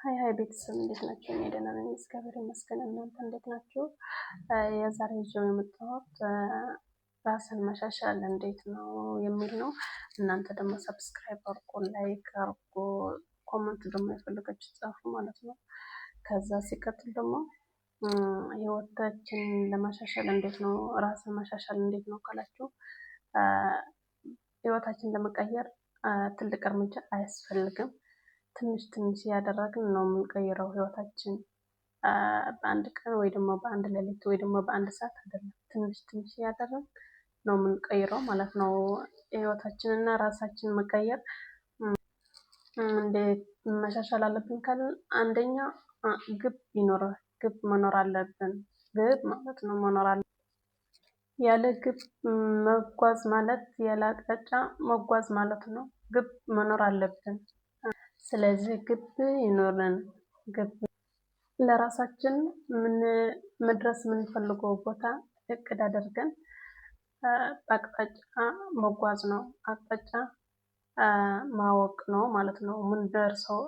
Hi hi ቤተሰብ እንዴት ናቸው? እኔ ደህና ነኝ፣ እግዚአብሔር ይመስገን። እናንተ እንዴት ናችሁ? የዛሬ ይዤው የመጣሁት ራስን ማሻሻል እንዴት ነው የሚል ነው። እናንተ ደግሞ subscribe አድርጎ፣ like አድርጎ፣ comment ደግሞ የፈለጋችሁ ጻፉ ማለት ነው። ከዛ ሲቀጥል ደግሞ ህይወታችን ለማሻሻል እንዴት ነው፣ ራስን ማሻሻል እንዴት ነው ካላችሁ፣ ህይወታችን ለመቀየር ትልቅ እርምጃ አያስፈልግም። ትንሽ ትንሽ እያደረግን ነው የምንቀይረው ህይወታችን። በአንድ ቀን ወይ ደግሞ በአንድ ሌሊት ወይ ደግሞ በአንድ ሰዓት አይደለም። ትንሽ ትንሽ እያደረግን ነው የምንቀይረው ማለት ነው። ህይወታችንና እና ራሳችን መቀየር እንዴት መሻሻል አለብን ካልን፣ አንደኛ ግብ ይኖራል፣ ግብ መኖር አለብን። ግብ ማለት ነው መኖር አለ። ያለ ግብ መጓዝ ማለት ያለ አቅጣጫ መጓዝ ማለት ነው። ግብ መኖር አለብን። ስለዚህ ግብ ይኖረን። ግብ ለራሳችን መድረስ የምንፈልገው ቦታ እቅድ አድርገን በአቅጣጫ መጓዝ ነው። አቅጣጫ ማወቅ ነው ማለት ነው። የምንደርሰው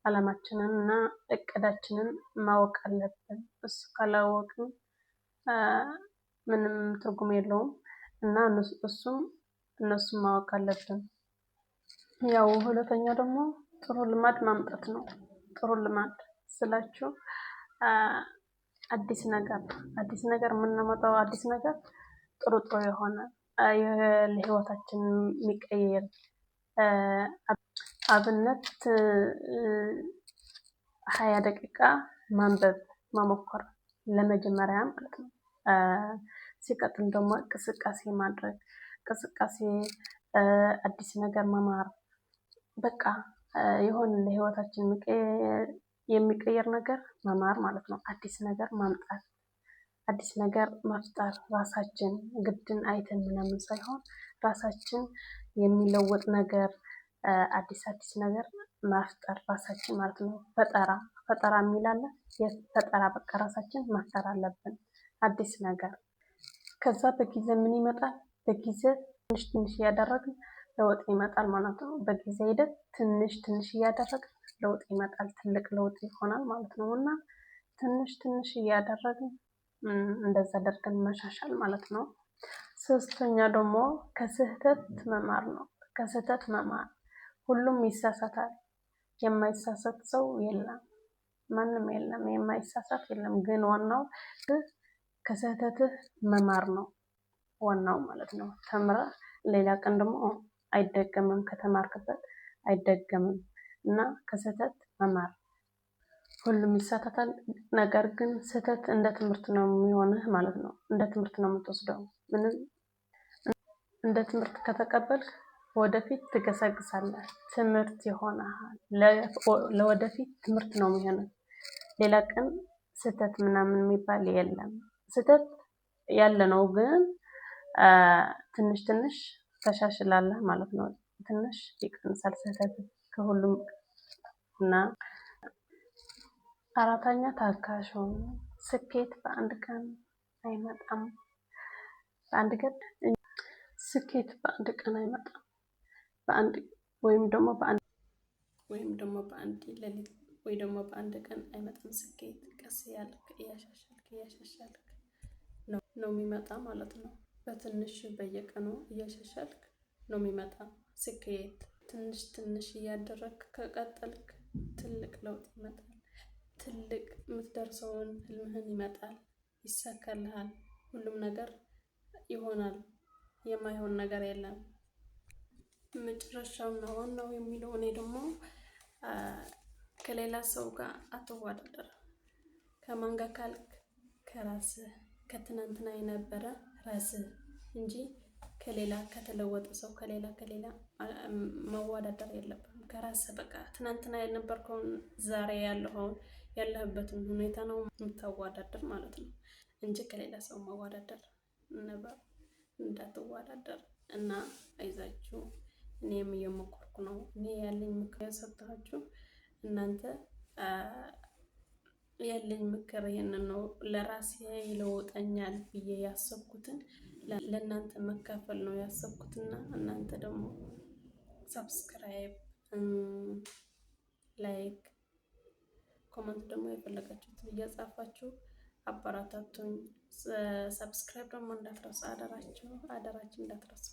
አላማችንን እና እቅዳችንን ማወቅ አለብን። እሱ ካላወቅን ምንም ትርጉም የለውም እና እሱም እነሱም ማወቅ አለብን። ያው ሁለተኛው ደግሞ ጥሩ ልማድ ማምጣት ነው። ጥሩ ልማድ ስላችሁ አዲስ ነገር፣ አዲስ ነገር የምናመጣው አዲስ ነገር ጥሩ ጥሩ የሆነ ለህይወታችን የሚቀይር፣ አብነት 20 ደቂቃ ማንበብ መሞከር ለመጀመሪያ ማለት ነው። ሲቀጥል ደግሞ እንቅስቃሴ ማድረግ፣ እንቅስቃሴ፣ አዲስ ነገር መማር፣ በቃ የሆነ ለህይወታችን የሚቀየር ነገር መማር ማለት ነው። አዲስ ነገር ማምጣት፣ አዲስ ነገር መፍጠር፣ ራሳችን ግድን አይተን ምናምን ሳይሆን ራሳችን የሚለውጥ ነገር፣ አዲስ አዲስ ነገር መፍጠር ራሳችን ማለት ነው። ፈጠራ፣ ፈጠራ የሚል አለ። የፈጠራ በቃ ራሳችን መፍጠር አለብን አዲስ ነገር። ከዛ በጊዜ ምን ይመጣል? በጊዜ ትንሽ ትንሽ እያደረግን ለውጥ ይመጣል ማለት ነው። በጊዜ ሂደት ትንሽ ትንሽ እያደረግን ለውጥ ይመጣል፣ ትልቅ ለውጥ ይሆናል ማለት ነው። እና ትንሽ ትንሽ እያደረግን እንደዛ አደርገን መሻሻል ማለት ነው። ሶስተኛ ደግሞ ከስህተት መማር ነው። ከስህተት መማር፣ ሁሉም ይሳሳታል። የማይሳሳት ሰው የለም፣ ማንም የለም፣ የማይሳሳት የለም። ግን ዋናው ከስህተትህ መማር ነው ዋናው ማለት ነው። ተምረህ ሌላ ቀን ደግሞ አይደገምም፣ ከተማርክበት አይደገምም እና ከስህተት መማር። ሁሉም ይሳሳታል። ነገር ግን ስህተት እንደ ትምህርት ነው የሚሆንህ ማለት ነው። እንደ ትምህርት ነው የምትወስደው። ምንም እንደ ትምህርት ከተቀበልክ ወደፊት ትገሰግሳለህ። ትምህርት ይሆናል። ለወደፊት ትምህርት ነው የሚሆነው። ሌላ ቀን ስህተት ምናምን የሚባል የለም። ስህተት ያለ ነው፣ ግን ትንሽ ትንሽ ተሻሽላለህ ማለት ነው። ትንሽ ይቀንሳል ስህተት ከሁሉም። እና አራተኛ ታጋሽ ሁኑ። ስኬት በአንድ ቀን አይመጣም። በአንድ ቀን ስኬት በአንድ ቀን አይመጣም። በአንድ ወይም ደግሞ በአንድ ወይም ደግሞ በአንድ ሌሊት ወይ ደግሞ በአንድ ቀን አይመጣም። ስኬት ቀስ ያልክ እያሻሻልክ እያሻሻልክ ነው የሚመጣ ማለት ነው። በትንሽ በየቀኑ እያሻሻልክ ነው የሚመጣ ስኬት። ትንሽ ትንሽ እያደረግክ ከቀጠልክ ትልቅ ለውጥ ይመጣል። ትልቅ የምትደርሰውን ህልምህን ይመጣል፣ ይሳካልሃል። ሁሉም ነገር ይሆናል። የማይሆን ነገር የለም። መጨረሻውና ዋናው የሚለው እኔ ደግሞ ከሌላ ሰው ጋር አትወዳደር። ከማን ጋር ካልክ ከራስህ፣ ከትናንትና የነበረ ራስህ እንጂ ከሌላ ከተለወጠ ሰው ከሌላ ከሌላ መወዳደር የለብህም። ከራስህ በቃ ትናንትና የነበርከውን ዛሬ ያለኸውን ያለህበትን ሁኔታ ነው የምታወዳደር ማለት ነው እንጂ ከሌላ ሰው መወዳደር ነበር እንዳትወዳደር። እና አይዛችሁ፣ እኔም እየሞከርኩ ነው። እኔ ያለኝ ምክር ያሰጥኋችሁ እናንተ ያለኝ ምክር ይሄንን ነው። ለራሴ ይለውጠኛል ብዬ ያሰብኩትን ለእናንተ መካፈል ነው ያሰብኩትና እናንተ ደግሞ subscribe Like፣ comment ደግሞ የፈለጋችሁትን እያጻፋችሁ አበረታቱኝ። Subscribe ደግሞ እንዳትረሱ፣ አደራችሁ አደራችሁ እንዳትረሱ።